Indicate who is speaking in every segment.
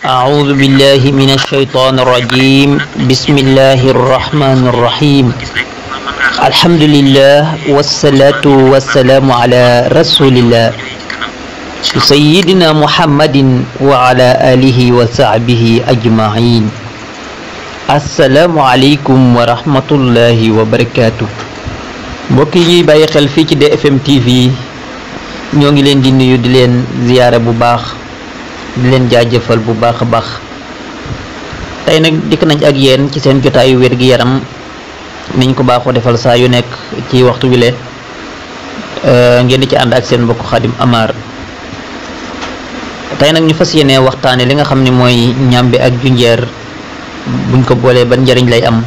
Speaker 1: أعوذ بالله من الشيطان الرجيم بسم الله الرحمن الرحيم الحمد لله والصلاة والسلام على رسول الله سيدنا محمد وعلى آله وصحبه أجمعين السلام عليكم ورحمة الله وبركاته mbokk yi bàyyi xel fii ci DFM TV ñoo ngi leen di nuyu di leen ziyaara bu baax di leen jaajëfal bu baax a baax tey nag dikk nañ ak yéen ci seen jotaayu wér-gi-yaram niñ ko baaxoo defal saa yu nekk ci waxtu bi leen ngeen di ci ànd ak seen mbokk Xaadim Amar tey nag ñu fas yéene waxtaane li nga xam ne mooy ñàmbi ak junjeer buñ ko boolee ban njariñ lay am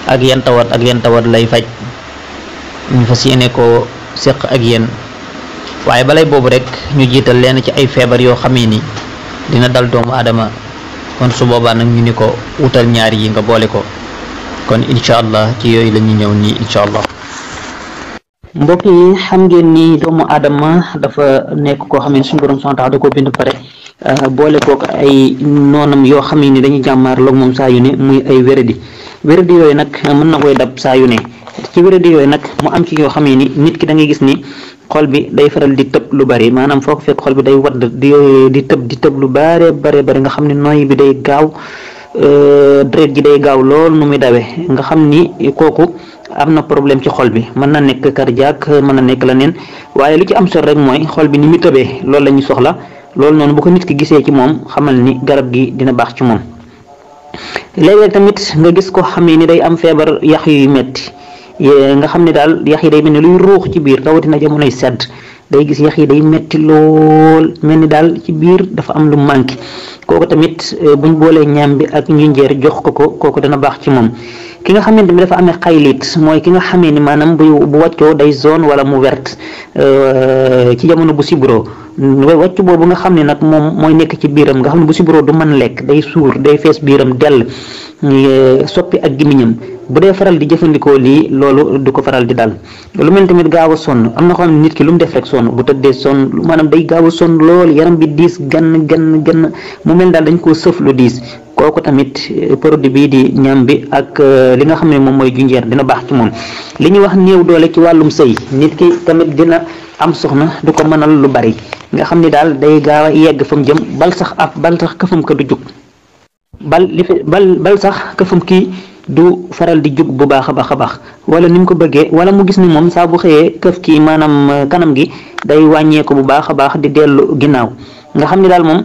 Speaker 1: ak yan tawat lay faj ñu fas yéene ko séq ak yéen waaye balay boobu rek ñu jiital leen ci ay feebar yoo xamee ni dina dal doomu aadama kon su boobaa nag ñu ni ko wutal ñaari yi nga boole ko kon incha allah ci yooyu la ñu ñëw nii incha allah. mbokk yi xam ngeen ni doomu aadama dafa nekk koo xam ne suñu borom subhanahu wa ta'ala da ko bind pare boole kook ay noonam yoo xam ni dañuy jàmmaarloog moom saa yu ne muy ay wéradi yooyu nag mën na koy dab saa yu ne ci wéradi yooyu nag mu am ci yoo xam ni nit ki da ngay gis ni. xol bi day faral di tëb lu bari maanaam foo ko fekk xol bi day wadd di tëb lu bare nga xam ne nooy bi day gaaw deret ji day gaaw lool nu muy dawee nga xam ni kooku am na problème ci xol bi mën na nekk cardiaque mën na nekk leneen waaye lu ci am solo rek mooy xol bi ni muy tëbee loolu la ñu soxla loolu noonu bu ko nit ki gisee ci moom xamal ni garab gi dina baax ci moom. léeg-léeg tamit nga gis ko xam ni day am feebar yax yu metti nga xam ne daal yax yi day mel ni luy ruux ci biir rawatina jamonoy sedd day gis yax yi day metti lool mel ni daal ci biir dafa am lu manqué kooku tamit buñ boolee ñaam bi ak njunjeer jox ko kooku dana baax ci moom. ki nga xamante ni dafa amee xaylit mooy ki nga xamee ni maanaam bu wàccoo day zone wala mu verte ci jamono bu sibro wàcc boobu nga xam ne nag moom mooy nekk ci biiram nga xam ne bu sibro du mën lekk day suur day fees biiram dell soppi ak gimiñam bu dee faral di jëfandikoo lii loolu du ko faral di dal lu mel tamit gaaw a sonn am na ko xam ne nit ki lu mu def rek sonn bu tëddee sonn maanaam day gaaw a sonn lool yaram bi diis gann mu mel daal dañ koo sëf lu diis kooku tamit produit bii di ñam bi ak li nga xam ne moom mooy junjeer dina baax ci moom. li ñuy wax néew doole ci wàllum sëy nit ki tamit dina am soxna du ko mënal lu bari nga xam ni daal day gaaw a yegg fa mu jëm bal sax këfam ka du jug bal sax këfam kii du faral di jug bu baax a baax wala ni mu ko bëggee wala mu gis ni moom saa bu xëyee këf kii maanaam kanam gi day wàññeeku bu baax a baax di dellu ginnaaw nga xam ni daal moom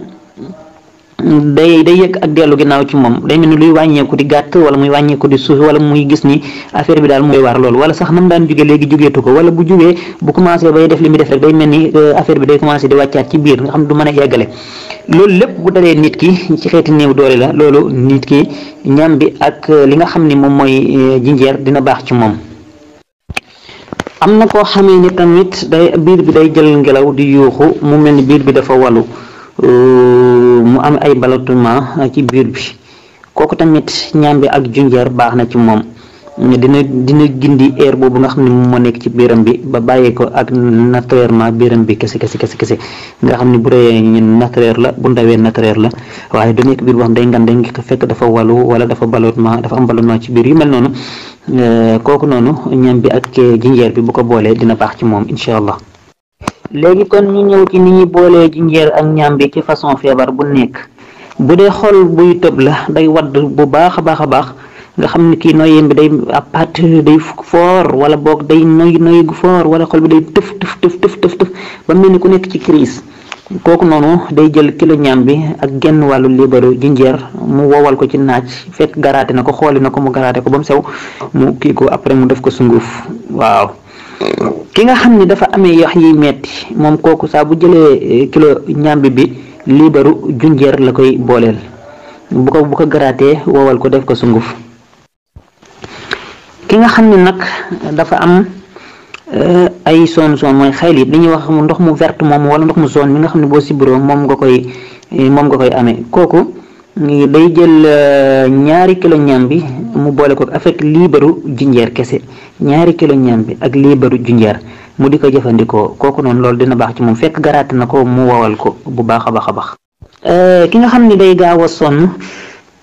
Speaker 1: day yëg ak dellu ginnaaw ci moom day mel ni luy wàññeeku di gàtt wala muy wàññeeku di suuf wala muy gis ni affaire bi daal mooy war loolu wala sax nam daan jóge léegi jógeetu ko wala bu jógee bu commencé bay def li muy def rek day mel ni affaire bi day commencé di wàccaat ci biir nga xam du mën a yeggale loolu lépp bu dalee nit ki ci xeeti néew doole la loolu nit ki ñam bi ak li nga xam ni moom mooy jinjeer dina baax ci moom. am na koo xamee ni tamit biir bi day jël ngelaw di yuuxu mu mel ni biir bi dafa walu mu am ay ballottement ci biir bi kooku tamit ñaam bi ak junjeer baax na ci moom dina gindi air boobu nga xam ne moom moo nekk ci biiram bi ba bàyyee ko ak naturellement biiram bi kese nga xam ne bu dee naturel la bu ndawee naturel la waaye du nekk biir boo xam day ngan dañ ko fekk dafa walu wala dafa am ballottement ci biir yu mel noonu kooku noonu ñaam bi ak junjeer bi bu ko boolee dina baax ci moom incha allah. léegi kon ñu ñëw ci ni ñuy boolee jinjeer ak ñaam bi ci façon feebar bu nekk bu dee xol buy tëb la day wadd bu baax a baax nga xam ne kii noyyem bi day apat day foor wala boog day noy gu foor wala xol bi day tëf ba mel ni ku nekk ci crise kooku noonu day jël kilo ñaam bi ak genn wàllu liibaru jinjeer mu wowal ko ci naaj fekk garaate na ko xooli na ko mu garaate ko ba mu sew mu kii ko après mu def ko sunguf waaw. ki nga xam ni dafa amee yax yi metti moom kooku saa bu jëlee kilo ñambi bi liibaru junjeer la koy booleel bu ko garaatee wowal ko def ko sunguf. ki nga xam ne nag dafa am ay son mooy xaylit li ñuy wax ndox mu verte moom wala ndox mu zone mi nga xam ne boo sibiroo moom nga koy amee kooku day jël ñaari kilo ñambi mu boole ko avec liibaru junjeer kese ñaari kilo ñambi ak liibaru junjeer mu di ko jëfandikoo kooku noonu loolu dina baax ci moom fekk garaate na ko mu wowal ko bu baax a baax. ki nga xam ni day gaaw a sonn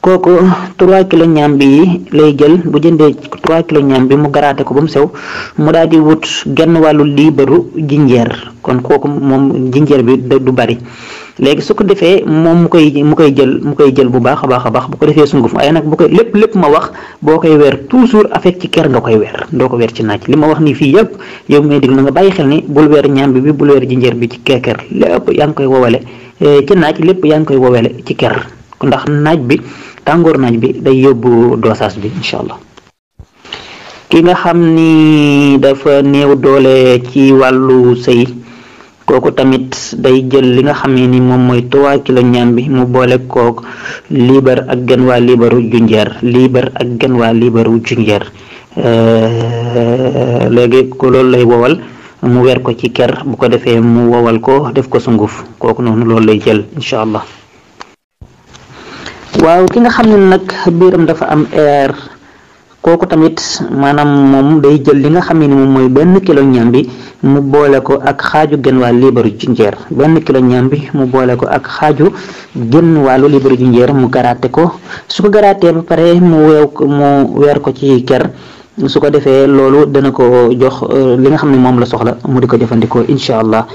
Speaker 1: kooku 3 kilo ñambi yi lay jël. bu jëndee 3 kilo ñambi mu garaate ko ba mu sew mu daal di wut genn wàllu liibaru jinjeer. kon kooku moom jinjeer bi du bari. léegi su ko defee moom mu koy jël bu baax a baax bu ko defee sunguf. waaye nag bu koy lépp ma wax boo koy weer toujours avec ci ker nga koy weer doo ko weer ci naaj. li ma wax nii fii yëpp yow may déglu na nga bàyyi xel ni bul weer ñambi bi bul weer jinjeer bi ci ker lépp yaa ngi koy wowale ci naaj. lépp yaa ngi koy wowale ci ker ndax naaj bi tàngoor naaj bi day yóbbu dosage bi incha allah. ki nga xam ni dafa néew doole ci wàllu sëy kooku tamit day jël li nga xam ni moom mooy 3 kilo ñambi mu boole kook liibar ak genn waa liibaru junjeer léegi ko loolu lay wowal mu weer ko ci ker bu ko defee mu wowal ko def ko sunguf kooku noonu loolu lay jël incha allah. waaw ki nga xam ne nag biiram dafa am air kooku tamit maanaam moom day jël li nga xam ne moom mooy 1 kilo ñambi mu boole ko ak xaaju genn waa liibaru jinjeer 1 kilo ñambi mu boole ko ak xaaju genn wàllu liibaru jinjeer mu garaate ko. su ko garaatee ba pare mu weer ko ci ker su ko defee loolu dana ko jox li nga xam ne moom la soxla mu di ko jëfandikoo incha allah.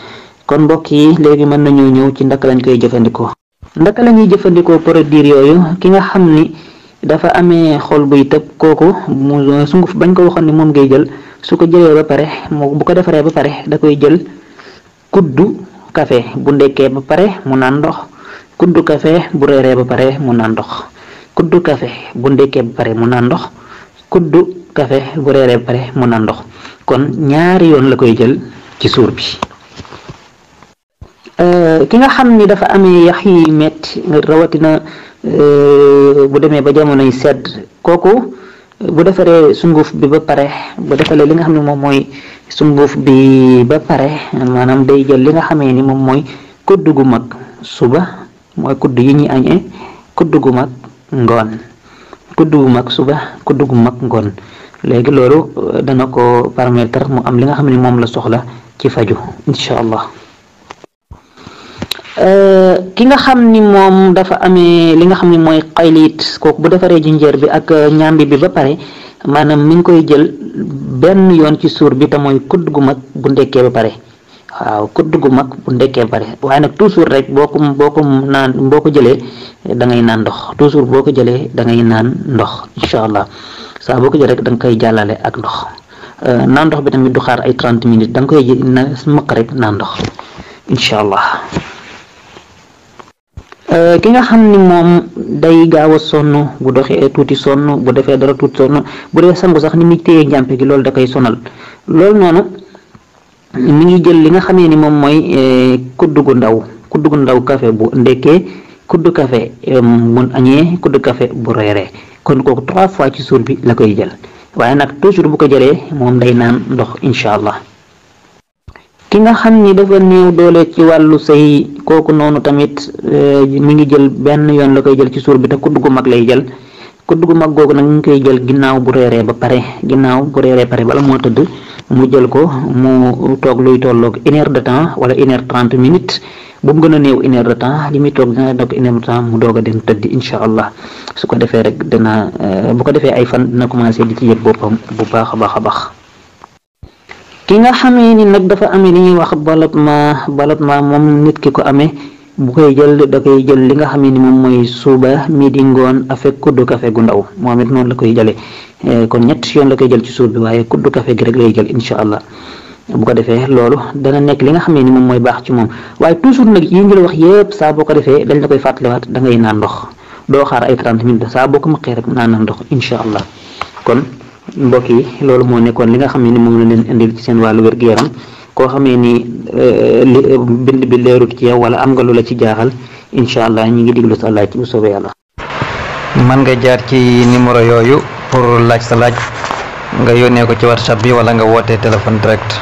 Speaker 1: kon mbokk yi léegi mën nañoo ñëw ci ndaka lañ koy jëfandikoo. ndaka la ñuy jëfandikoo produit yooyu. ki nga xam ni dafa amee xol buy tëb kooku mu sunguf bañ ko waxoon ni moom ngay jël su ko jëlee ba pare bu ko defaree ba pare da koy jël kuddu café bu ndekkee ba pare mu naan ndox kuddu café bu reeree ba pare mu naan ndox kuddu café bu ndekkee ba pare mu naan ndox kuddu café bu reeree ba pare mu naan ndox. kon ñaari yoon la koy jël ci suur bi. ki nga xam ni dafa amee yax yi metti rawatina bu demee ba jamonoy sedd kooku bu defaree sunguf bi ba pare bu defalee li nga xam ne moom mooy sunguf bi ba pare maanaam day jël li nga xamee ni moom mooy kudd gu mag suba mooy kudd yi ñuy añee kudd gu mag ngoon kudd gu mag suba kudd gu mag ngoon. léegi loolu dana ko permettre mu am li nga xam ne moom la soxla ci faju incha allah. ki nga xam ni moom dafa amee li nga xam ne mooy xayliit kooku bu defaree jinjeer bi ak ñambi bi ba pare maanaam mi ngi koy jël benn yoon ci suur bi te mooy kudd gu mag bu ndekkee ba pare. waaw kudd gu mag bu ndekkee ba pare waaye nag toujours rek boo ko jëlee da ngay naan ndox toujours boo ko jëlee da ngay naan ndox incha allah saa boo ko jëlee rek da nga koy jàllale ak ndox. naan ndox bi tamit du xaar ay 30 minutes da nga koy maq rek naan ndox incha allah. ki nga xam ni moom day gaaw a sonn bu doxee tuuti sonn bu defee dara tuuti sonn bu dee sangu sax ni muy téye njàmpe gi loolu da koy sonal loolu noonu mi ngi jël li nga xamee ni moom mooy kudd gu ndaw café bu ndekkee kudd café bu añee kudd café bu reeree kon kooku 3 fois ci suur bi la koy jël waaye nag toujours bu ko jëlee moom day naan ndox incha allah. ki nga xam ni dafa néew doole ci wàllu sëy kooku noonu tamit mi ngi jël benn yoon la koy jël ci suur bi te kudd gu mag lay jël kudd gu mag googu nag mi ngi koy jël ginnaaw bu reeree pare bala moo tëdd mu jël ko mu toog luy tolloog 1 heure de temps wala 1 heure 30 minutes bu mu gën a néew 1 heure de temps li muy toog dina doog 1 heure de temps mu doog a dem tëdd incha allah su ko defee rek bu ko defee ay fan dina commencé di ci yëg boppam bu baax a baax. ki nga xamee ni nag dafa amee li ñuy wax ballottement moom nit ki ko amee bu koy jël da koy jël li nga xamee ni moom mooy suba midi ngoon avec kuddu café gu ndaw moom it noonu la koy jëlee kon 3 yoon la koy jël ci suur bi waaye kuddu café gi rek lay jël incha allah bu ko defee loolu dana nekk li nga xamee ni moom mooy baax ci moom waaye toujours nag yi ngi la wax yëpp saa boo ko defee dañ la koy fàttaliwaat da ngay naan ndox doo xaar ay 30 minutes saa boo ko maqee rek naan ndox incha allah. kon mbokk yi loolu moo nekkoon li nga xam ne ni moom la leen indil ci seen wàllu wér-gu-yaram koo xamee ni bind bi leerut ci yow wala am nga lu la ci jaaxal incha allah ñi ngi diglu sa laaj bu soobee yàlla.
Speaker 2: mën nga jaar ci numéro yooyu pour laaj sa laaj nga yónnee ko ci WhatsApp bi wala nga wootee téléphone direct.